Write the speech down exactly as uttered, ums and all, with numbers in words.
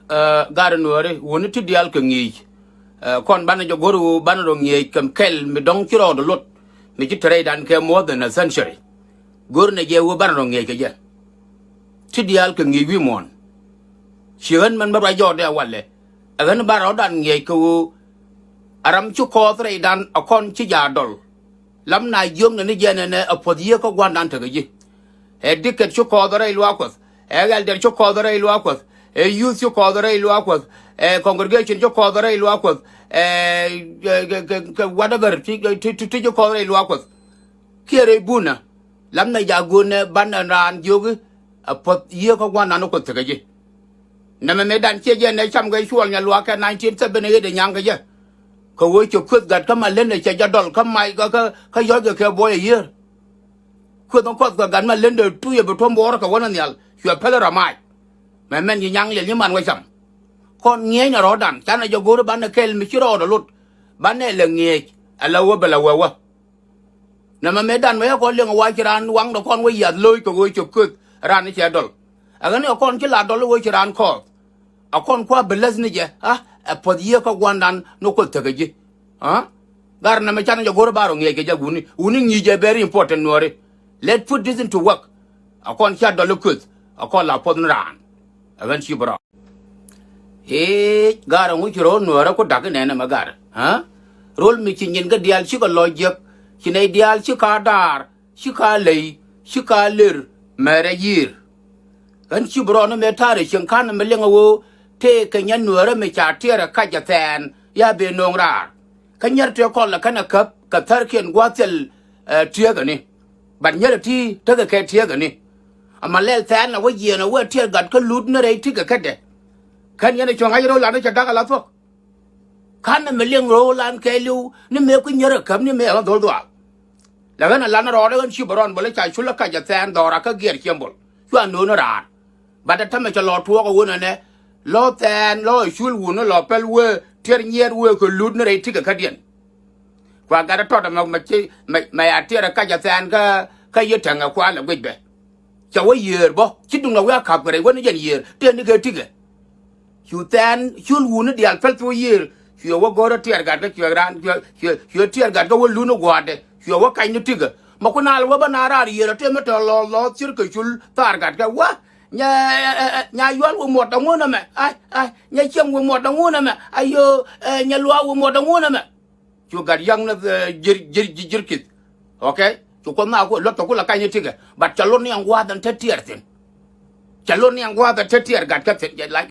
Ɛ, gat nuääri, wuni ti diaal kɛ ŋi̱i̱c. Ɛ, kɔn banɛ jɛ go̱r wu banɛ rɔ ŋi̱eec kɛm kɛl mi dɔ̱ŋ ci rɔɔdɛ lot, mi ci te rɛydan kɛ more than a century. Go̱r nɛ jɛ wu banɛ rɔ ŋi̱eec kɛ jɛ. Ti diaal kɛ ŋi̱i̱c wi̱i̱ muɔ̱ɔ̱n. Ci ɣän mɛn bä ruac jɔɔkdɛ walɛ. Ɛ ɣän banɛ rɔɔdan ŋi̱eec kɛ wu a ram ci kɔɔth rɛydan a kɔn ci jaat dɔl. Lam na jiöknɛ ni jɛn ɛnɛ ɛ puɔ̱th Yiëë kä Gua̱ndan tekɛ ji̱. Ɛ dikɛt ci kɔɔth rɛy luaak Kuɔth. Ɛ ɛldɛr ci kɔɔth rɛy luaak Kuɔth. Ɛ youth ci kɔɔth rɛy luaak Kuɔth. Ɛ congregation ci kɔɔth rɛy luaak Kuɔth. Ɛ, ɛ, kɛ, kɛ, kɛ whatever ti, ti, ti, ti ci kɔɔth rɛy luaak Kuɔth. Kiɛ rɛy bunä. Lam na jaak go̱o̱nɛ banɛ raan jiök i̱ ɛ puɔ̱th Yiëë kä Gua̱ndan Kuɔth tekɛ ji̱. Nɛmɛ mëëdan ciɛ jɛ nɛ cam kɛ cuɔl Nyaluaak kɛ nineteen seventy-eight ɛ nyaŋ kɛ jɛ. Kɛ ɣöö cɛ kueth gat kä Malende cɛ jɛ dɔl kä mac kä, kä, kä yɔ̱c kɛ kɛ buɔy a yiër. Kueth in kɔth kɛ gat Malende tu yɛ bi tuɔ̱m buɔɔr kɛ wänä nhial cuɛ päl rɔ mac. Mɛ mɛn yi nyaŋ liɛl nyi man wä cam. Kɔn ŋi̱eecnɛ rɔ̱ɔ̱dan canɛ jɛ go̱o̱ri banɛ kɛl mi ci rɔɔdɛ lot. Banɛ lɛ ŋi̱eec ɛ la wä bɛ la wä wä. Nɛmɛ mëëdan mɛ yɛ kɔn liɛŋ ɛ wa ci raan waŋdɛ kɔn wä yiath lo̱c kɛ ɣöö cɛ kueth raan cɛ dɔl. Ɛ ɣän ɛ kɔn ci la dɔl ɣöö ci raan kɔɔth. A kɔn kua bi läth ni jɛ, a, ɛ puɔ̱th Yiëë kä Gua̱ndan ni Kuoth tekɛ ji̱. A, gar nɛmɛ canɛ jɛ go̱r bar ɔ ŋiɛc kɛ jɛ wuni, wuni ŋi̱i̱c jɛ very important nuɔri. Let put this into work. A kɔn cia dɔl i̱ kueth a kɔn la puɔ̱th ni raan. Ɛ ɣän ci bi rɔ. I̱ gar ɛŋu ci ro̱o̱l nuɔrä ku da̱k inɛnɛ mɛ gar, a? Ro̱o̱l mi ci nyin kä diaal cikɛ lɔ jiäk, ci nɛy diaal ci ka daar, ci ka ley, ci ka ler, mɛrɛ yiër. Ɣän ci bi rɔɔni mëë ta̱rɛ cieŋ ka̱n mi liŋ ɛ ɣöö tëëkɛ nyɛ nuäärä mi ca tiɛɛr ɛ kac ɛ thɛɛn ya ben nööŋ raar. Kä nyɛr tëë kɔn lɛ kɛn ɛ käp kɛ thärkiɛn gua̱a̱th thil, ɛ, tiëëkäni. Bat nyɛr ɛ ti tekɛ kɛ tiëëkäni. Ama lɛl thɛɛn ɛ wä yiëën ɛ wä tiɛɛr gat kä lut ni rɛy tikɛ kädɛ. Kän yɛn ɛ cuɔ̱ŋ ŋa̱c ro̱o̱lan ni cɛ da̱k ala thuɔ̱k. Ka̱n mi liŋ ro̱o̱lan kɛɛliw ni mëë kui̱ nyär ɛ käp ni mëë ɛ ɣän dho̱l dhuaal. Lɛ ɣän ɛ lan rɔɔdɛ ɣän ci bɛ rɔɔn bä lɛ ca cul ɛ kac ɛ thɛɛn dhɔra kä giɛɛr ciɛmbol cua no̱o̱n raar. Bat ɛ tämɛ cɛ lɔ tuɔɔk ɛ wun ɛnɛ lɔ thɛɛn lɔ ɛ cul wun ɛ lɔ pɛl wee tiɛr nyiɛɛt wee kɛ lut ni rɛy tikɛ kädiɛn. Kua gat ɛ tɔt ɛmɛ mɛ ci mɛ mɛ ya tiɛr ɛ kac ɛ thɛɛn kä kä yië tɛŋɛ kua lɛ guic bɛ. Cɛ wä yiëër bä ci duŋdɛ wi̱i̱ a ka̱p kɛ rɛy wä ni jɛn yiëër tëë ni kɛ tikɛ. Cu thɛɛn cul wuni diaal pɛl thok yiëër. Cuɛ wä go̱rä tiɛɛr gat kä cuɛ raan cuɛ cuɛ cuɛ tiɛɛr gat kä wä luni gua̱a̱dɛ cuɛ wä kac ni tikɛ. Mɛ ku naal wä bä na raar yiëër a tëë mi tɔ̱ lɔɔth lɔɔth cir kɛ cul thaar gat kɛ wä. Nyɛ ɛ, ɛ, ɛ, nya yual wä muɔt daŋun ɛmɛ. Ai, ai, nyɛ cieŋ wä muɔt daŋun ɛmɛ. Ayo, ɛ, nyɛ luaak wä muɔt daŋun ɛmɛ. Cu gat yaŋ ni, ɛ, jir jir jir jir kith. Okay. Cu kuoth na ku luɔt kɛ ku la kac ni tikɛ. But cɛ lot ni ɛn gua̱a̱th ɛn te tiɛɛr thi̱n. Cɛ lot ni ɛn gua̱a̱th ɛn te tiɛɛr gat kä thi̱n jɛ lac.